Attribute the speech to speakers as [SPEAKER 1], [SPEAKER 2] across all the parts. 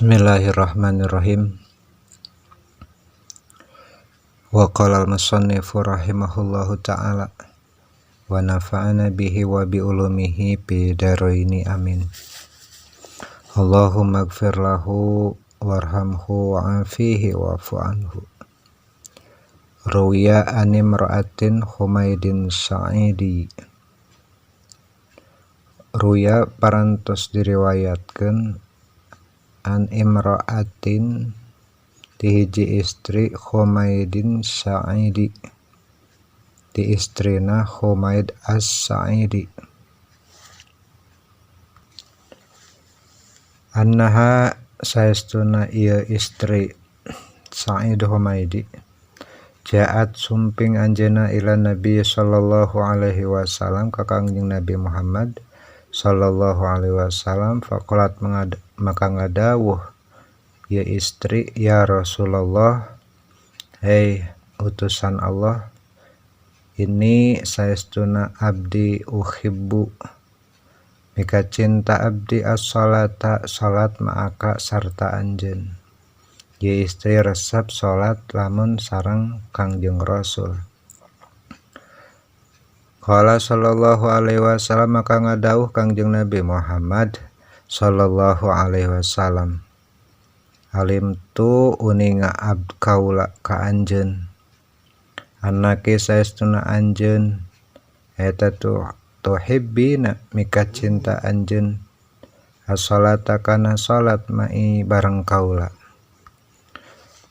[SPEAKER 1] Bismillahirrahmanirrahim. Wa qala al-musannifu rahimahullahu ta'ala wa nafa'ana bihi wa bi ulumihi fi daraini amin. Allahumma ighfir lahu warhamhu wa'afihi wa'fu anhu. Ruwiya an imra'atin Humaidin Sa'idi. Ruwiya parantos diriwayatkeun an imra'atin ti hiji istri Humaidin Sa'idi, ti istrina Humaid As-Sa'idi. Annaha saestuna ieu istri Sa'id Humaidi ja'at sumping anjeunna ila Nabi sallallahu alaihi wasallam ka Kangjeng Nabi Muhammad sallallahu alaihi wasallam, faqalat maka ngadawuh ya istri, ya Rasulullah, hei utusan Allah, ini saestuna abdi uhibbu mika cinta abdi as-salata salat ma'aka sarta anjeun. Ya istri resep salat lamun sareng Kangjeng Rasul. Qala sallallahu alaihi wasallam maka ngadawuh Kangjeng Nabi Muhammad sallallahu alaihi wasallam, alim tu uninga abd kaula ka anjeun, anaki saestuna anjeun eta tu tuhibbina mika cinta anjeun as-salata kana salat mai bareng kaula.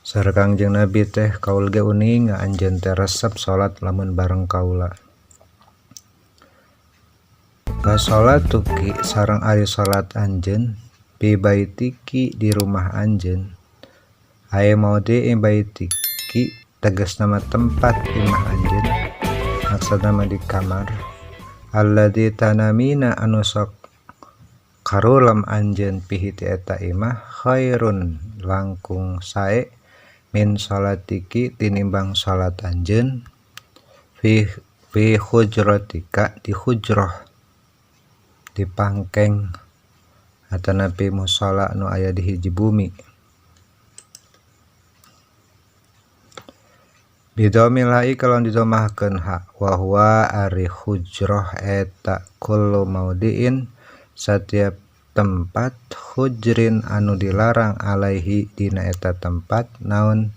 [SPEAKER 1] Sareng Kangjeng Nabi teh kaul ge uninga anjeun teh resep salat lamun bareng kaula. Wa salatuki sareng ari salat anjeun bi baitiki di rumah anjeun, aya maudhi baitiki tegas nama tempat imah anjeun, maksudna mah di kamar, alladzi tanamina anu sok karulem anjeun pihi ti eta imah, khairun langkung sae min salatiki tinimbang salat anjeun fi hujratika di hujrah di pangkeng atanapi musala nu aya di hiji bumi. Bidomil ha'i kalau didomahkeun ha wa huwa ari hujrah eta kullu maudiin setiap tempat hujrin anu dilarang alaihi dina eta tempat naon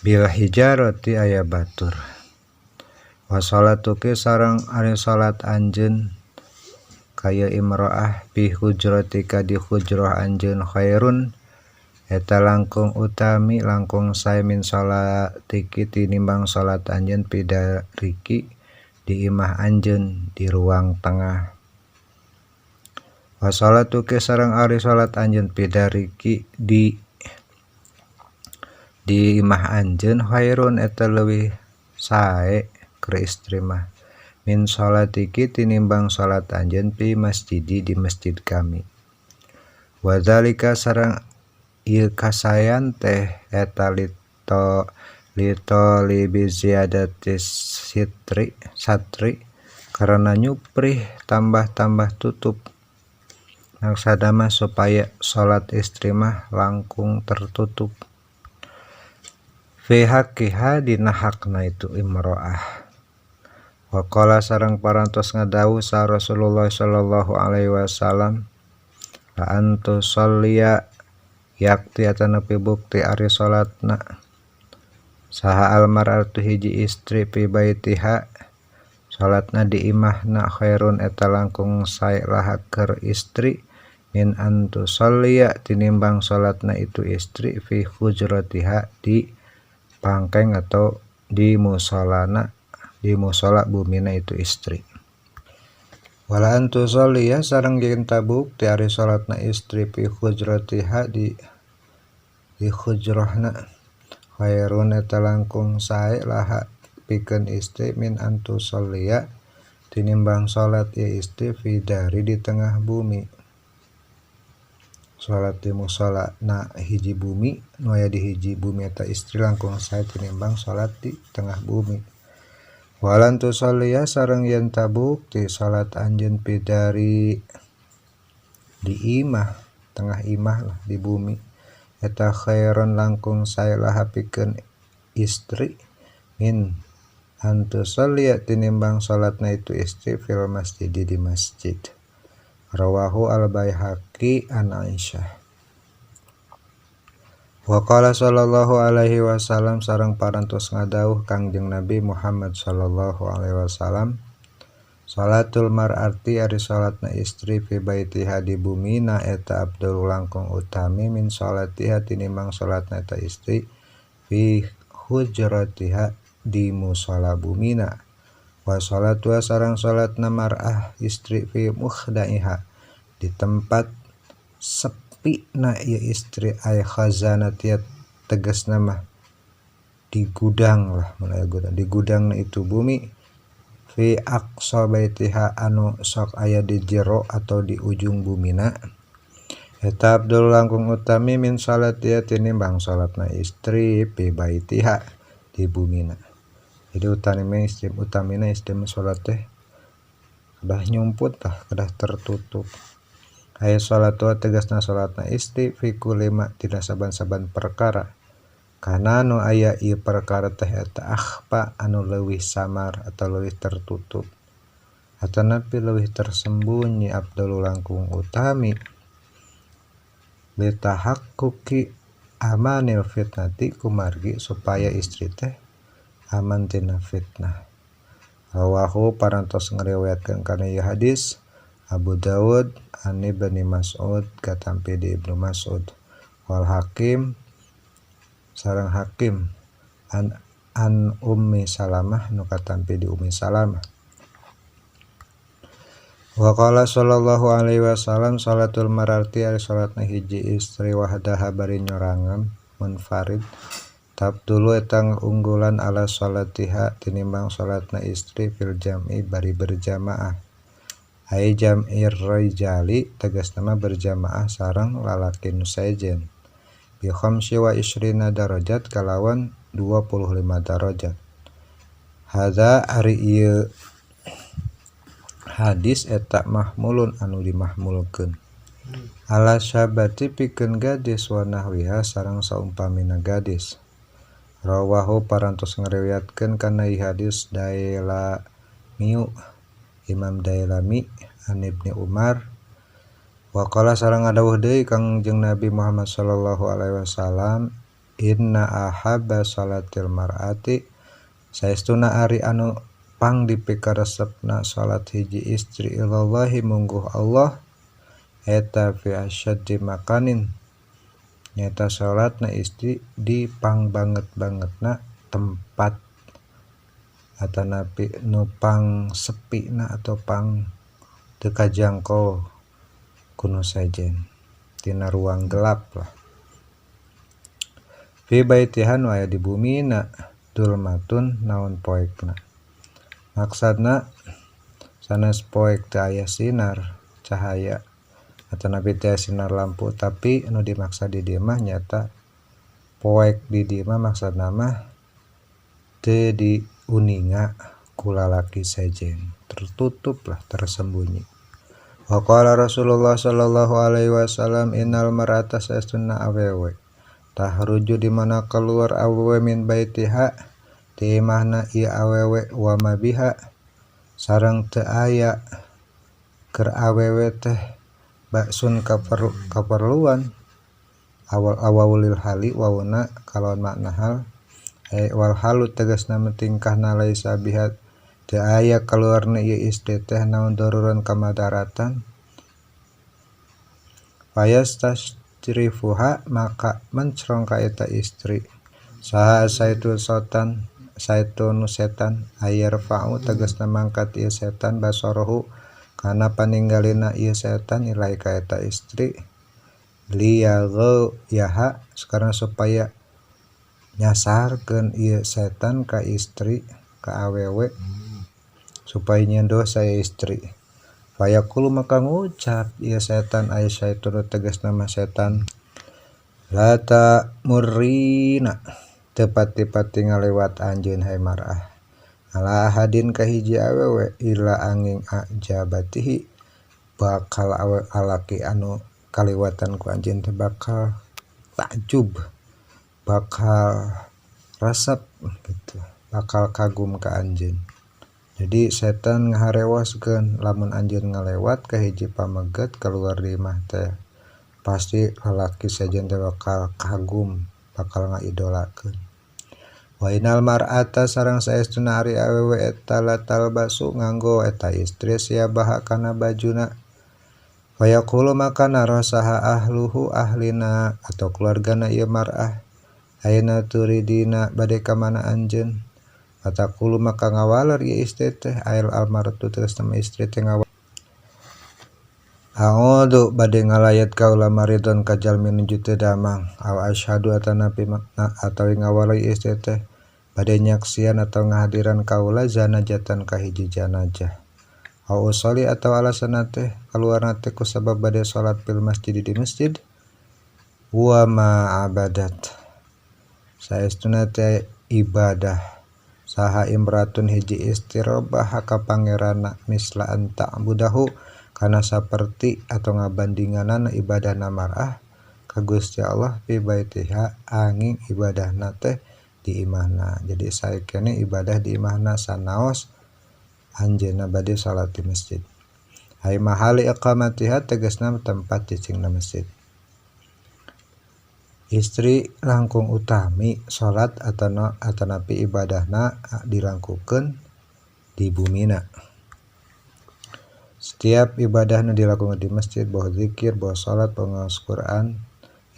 [SPEAKER 1] bil hijarati aya batur. Wa salatuki sareng ari salat anjeun kaya imro'ah bi hujratika di hujrah anjeun khairun eta langkung utami langkung sae min salatiki tinimbang salat anjeun pidariki di imah anjeun di ruang tengah. Wa salatuki sareng ari salat anjeun pidariki di imah anjeun khairun eta leuwih sae keur istri mah min salatiki tinimbang salat anjeun pi masjidi di masjid kami. Wa dzalika sareng ieu kasaean teh eta lito libi ziyadatis sitri satri karena nyuprih tambah-tambah tutup. Maksudna mah supaya salat istri mah langkung tertutup. Fi haqqiha dina hakna itu imro'ah. Wa qala sareng parantos ngadawuh sa Rasulullah sallallahu alaihi wasallam, la antu sholliya yakti atanapi bukti ari salatna saha almar'atu hiji istri fi baitiha salatna di imahna khairun eta langkung sae laha keur istri min antu sholliya tinimbang salatna itu istri fi hujratiha di pangkeng atau di musolana di musola bumina itu istri. Wala antu sholliya sareng jeung tabukti ari salatna istri fi hujratiha di hujrahna khairun eta langkung sae laha pikeun istri min antu sholliya tinimbang salat ieu istri fi dari di tengah bumi. Salat di musola na hiji bumi nu aya di hiji bumi eta istri langkung sae tinimbang salat di tengah bumi. Walan tusalliya sareng yen tabukti salat anjeun pidari di imah tengah imah lah di bumi eta khairon langkung sae laha pikeun istri min antusolli tinimbang salatna itu istri fil masjid di masjid. Rawahu al-Baihaqi an Aisyah. Wa qala sallallahu alaihi wasallam sareng parantos ngadawuh Kangjeng Nabi Muhammad sallallahu alaihi wasallam salatul mar'ati ari salatna istri fi baitiha di bumina eta abdul langkung utami min salatiha tinimbang salatna eta istri fi hujratiha di musala bumina wa salatu sareng salatna mar'ah istri fi mukhdaiha di tempat sepi na ieu istri ay khazanatiya tegasna mah di gudang lah mun aya gudang di gudangna itu bumi fi aqsa baitiha anu sok aya di jero atau di ujung bumina eta abdul langkung utami min salatiya tinimbang salatna istri fi baitiha di bumina. Jadi utamina istri utamina istri salat teh kedah nyumput tah kedah tertutup. Aya salat wa tegasna salatna istri fi kulli ma tina saban-saban perkara. Kana nu aya ieu perkara teh eta akhfa anu leuwih samar atau leuwih tertutup atanapi leuwih tersembunyi abdul langkung utami litahaqquqi amanil fitnati kumargi supaya istri teh aman tina fitnah. Rawahu parantos ngariwayatkeun kana ieu hadis Abu Dawud an Ibni Mas'ud katampi di Ibnu Mas'ud wal Hakim sareng Hakim an Ummi Salamah nu katampi di Ummi Salamah. Wa qala sallallahu alaihi wasallam salatul mar'ati ari salatna hiji istri wahdaha bari nyorangan munfarid tabdulu eta unggulan ala salatiha tinimbang salatna istri fil jam'i bari berjamaah. Ai jam'ir rijali tegasna mah berjamaah sareng lalaki nu sejen bi khamsi wa isrina darajat kalawan 25 darajat. Hadza ari ieu hadis eta mahmulun anu dimahmulkeun ala syabati pikeun gadis wa nahwiha sareng saumpamina gadis. Rawahu parantos ngariwayatkeun kana ieu hadis Dailami Imam Dailami an Ibni Umar. Wa qala sareng ngadawuh deui Kangjeng Nabi Muhammad sallallahu alaihi wasallam inna ahabba salatil mar'ati saestuna ari anu pang dipikaresepna salat hiji istri ilallahi mungguh Allah eta fi asyaddi makanin nyata salatna istri di pang banget-bangetna tempat atanapi nu pang sepina atau pang teu kajangkau kuno sajen tina ruang gelap lah. Fi baitiha nu aya di bumina dulmatun naon poekna maksudna sanes poek teu aya sinar cahaya atanapi teu aya sinar lampu tapi nu dimaksa di dieu mah nyata poek di dieu mah maksudna mah teu diuninga ku lalaki sejen tertutup lah tersembunyi. Wa qala Rasulullah sallallahu alaihi wasallam innal mar'ata saestuna awewe tahruju di mana keluar awewe min baitiha ti imahna ieu awewe wa ma biha sareng teu aya keur awewe teh baksun kaperluan awal awalil hali wauna kalawan makna hal wal halu tegasna tingkahna laisa biha teu aya kaluarna ieu istri teh naon daruran kamadaratan fayastastrifuha maka mencrong ka eta istri saha saitu sotan saitu nu setan ayarfa'u tegasna mangkat ieu setan basarahu kana paninggalina ieu setan ilai ka eta istri liyaghu yaha sekarang supaya nyasarkeun ieu setan ka istri ka awewe supaya nyeun dosa istri. Fayaqulu maka ngucap ieu setan ay syaitan tegasna mah setan la ta murrina teu pati-pati ngalewat anjeun hai mar'ah ala ahadin ka hiji awewe illa angin ajabatihi bakal awe alaki anu kaliwatan ku anjeun teh bakal takjub, bakal resep gitu, bakal kagum ka anjeun. Jadi setan ngaharewoskeun lamun anjeun ngalewat ka hiji pameget keluar di imah teh pasti lalaki sejen teh bakal kagum, bakal ngaidolakeun. Wa inal mar'ata sareng saestuna ari awewe eta latalbasu nganggo eta istri siabaha kana bajuna. Wa yaqulu maka narosaha ahluhu ahlina atau keluargana ieu mar'ah aina turidina bade ka mana anjeun. Ataqulu maka ngawaler ieu istri teh ail almaratu tegas nama istri teh ngawaler. A'udzu bade ngalayat kaula maridon ka jalmi nuju teu damang aw asyhadu atanapi atawi ngawalai istri teh bade nyaksian atau ngahadiran kaula zanajatan ka hiji janajah aw usolli atau alasanna teh kaluarna teh ku sabab bade salat fil masjid di masjid wa ma abadat saestuna teh ibadah saha imratun hiji istri robah ka pangeranna misla an ta'budahu kana saperti atau ngabandinganana ibadahna mar'ah ka Gusti Allah fi baitiha angin ibadahna teh di imahna. Jadi saekene ibadah di imahna sanaos anjeunna bade salat di masjid. Ai mahali iqamatiha tegasna tempat cicingna masjid. Istri langkung utami salat atanapi ibadahna dilangkukeun di bumina. Setiap ibadah nu dilakukan di masjid, boh zikir, boh salat, boh ngaos Quran,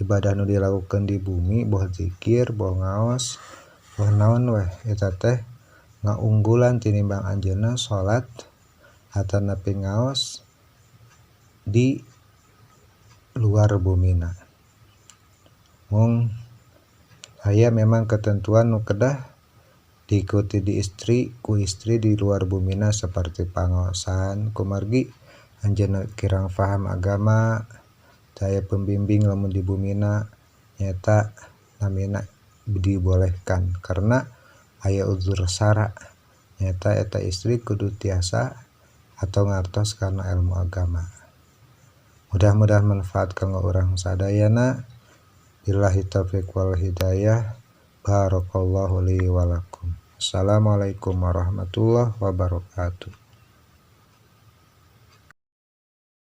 [SPEAKER 1] ibadah nu dilakukan di bumi, boh zikir, boh ngaos, boh naon weh eta teh ngaunggulan tinimbang anjeunna salat atanapi ngaos di luar bumina. Mung aya memang ketentuan nu kedah diikuti di istri ku istri di luar bumina seperti pangaosan kumargi anjeunna kirang faham agama daya pembimbing lamun di bumina nyata namina dibolehkan karena aya uzur sara nyata eta istri kudu tiasa atau ngartos karena ilmu agama. Mudah-mudahan manfaat kanggo urang sadayana. Billahi taufiq wal hidayah. Barakallahu li wa lakum. Assalamualaikum warahmatullahi wabarakatuh.